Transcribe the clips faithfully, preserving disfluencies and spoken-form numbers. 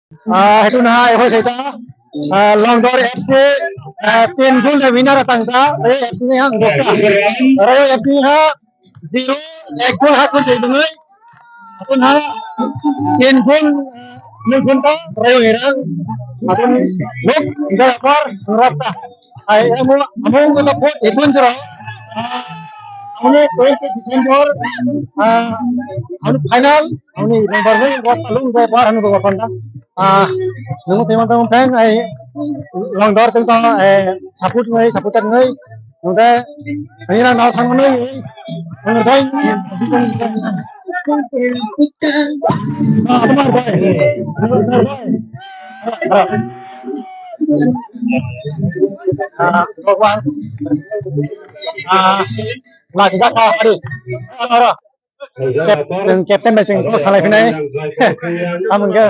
Ah, itu nah, itu saya ta. Ah, Longdor F C, ah, tin goal de winner tang ta. Rayo F C ni ha, dok ta. Rayo F C ni ha, zero, ek goal ha kun de dungai. Atun ha, tin goal, ah, nung kun ta, Rayo ni rang. Atun lok, jaya par, rap ta. Ai, amo, amo ko ta pot, etun jero. Ah, amo twenty December, ah, amo final, amo number one, ko ta lung jaya par, amo ko ta. Ah, nung tema tong fan, ai, Longdor tong tong, eh, support ngai, supporter ngai, nung ta, ai, na, na, thang ngai, nung ta, ah, Amar bhai, Amar bhai. Ah, ah, lasi jaka hari. Oro. Kep-, chwng captain bai chwng kok salai phinai. Amung ke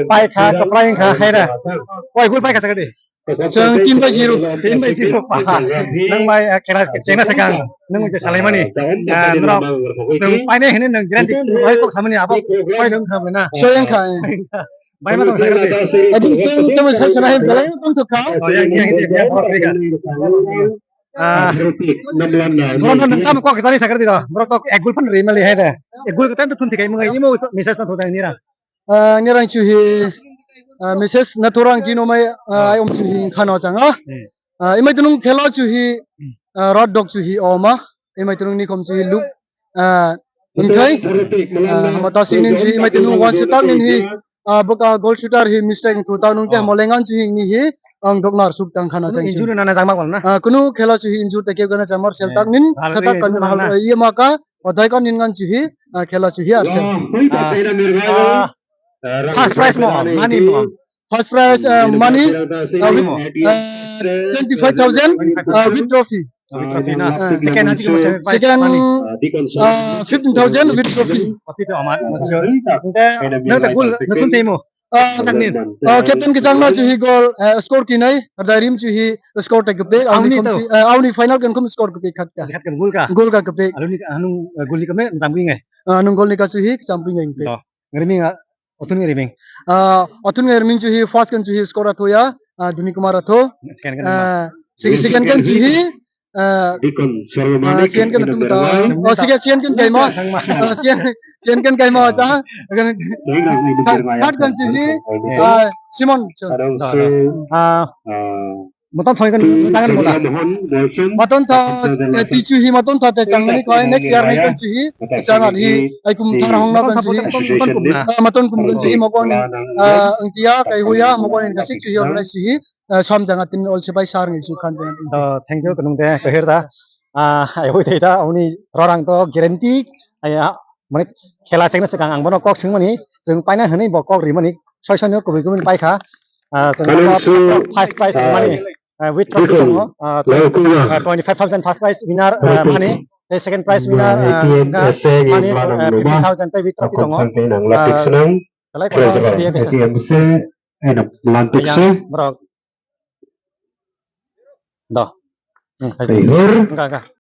pai kha, kwplai wng kha, hai da. Oi, goal pai kha sakadi. Chwng tin bai zero. Tin bai zero pa. Nang bai, ah, kena, kena sakang. Nang je salai mani. Ah, norok. Chwng pai nai hini nang jiran tik bai kok samani abo. Pai nang kha na. Soyang kha. Bai ma tong sakadi. Adim sing tamo sal sana hai belai tong thok kha. Oh, yang, yang, yang, yang, oh, tiga. Ah, Hritik Namlanda. Borok no nang tamo kok jani sakar dida. Borok tok ek gul phan ri mali hai da. Ek gul kata tu thun thikai mungai imo message na thoda nira. Ah, nirang chuhi, ah, message na thorang kino mai, ah, ai om chuhi khano changa. Hmm. Ah, imai tunung khelo chuhi, ah, rod dog chuhi oma. Imai tunung nikom chuhi luk, ah, ingkhai. Ah, hama ta sini chuhi imai tunung wan setak nin hi, ah, boka goal shooter hi mistake thu ta nung te mo lengan chuhi ni hi ang dok nar suk tang khana chang. Injury na na jangma kon na. Ah, kunu khelo chuhi injury te keu gana chamar sel tak nin khata kan hal iya maka. Odai kon nin ngan chuhi, ah, khela chuhi ar sen. Ah, ah, first prize mo, money mo. First prize, ah, money, ah, with, ah, twenty-five thousand, ah, with trophy. Trophy na. Ah, second, second, second, second, money. Ah, fifteen thousand with trophy. Trophy to amar. Nang ta gul, nang tun tei mo. Ah, Captain ni. Ah, Captain Kisang no chuhi goal, eh, score kinai, Radarim chuhi score ta kepek, auni kom si, eh, auni final kan kom score kepek khat ka. Khat kan goal ka. Goal ka kepek. Anu ni, anu, eh, goal ni kame jam king eh. Ah, nung goal ni ka chuhi jam king eh kepek. Do. Riming, ah, Othun Riming. Ah, Othun Riming chuhi first kan chuhi score atho ya, ah, Duni Kumar atho. Second kan. Ah, second kan chuhi, Ah, Dikon Sarva ah, Manik, sian kan tum ta. Oh, sian, sian kan kaima. Ah, sian, sian kan kaima cha. Kan third kan si hi, ah, Simon. Ah, motan thoi kan, motan kan motan. Motan tha, eh, ti chu hi motan tha te chang ni koi next year ni kan si hi, chang ar hi, ai kum thar hong na kan si hi. Motan kum na. Ah, motan kum kan si hi mokon, ah, engtia kai huya mokon kan si hi organize si hi. Ah, som janga tin ol sipai sar ngi su khan janga tin. Oh, thank you, kunung de, kahir da. Ah, ai hui thei da, oni rorang to guarantee, ai, ah, mane khela chengna swkang ang bono kok swngmani, chwng paina hwnwi bo kok rimani, soi soi no kubui kubui pai kha. Ah, chwng first prize rimani, ah, with trophy tongo, ah, twenty five thousand first prize winner, ah, mani, tei second prize winner, ah, mani, ah, fifteen thousand tei with trophy tongo. Ah, belai kotor. Borok. Do. Hmm, hai. Tei hor. Enggak, enggak.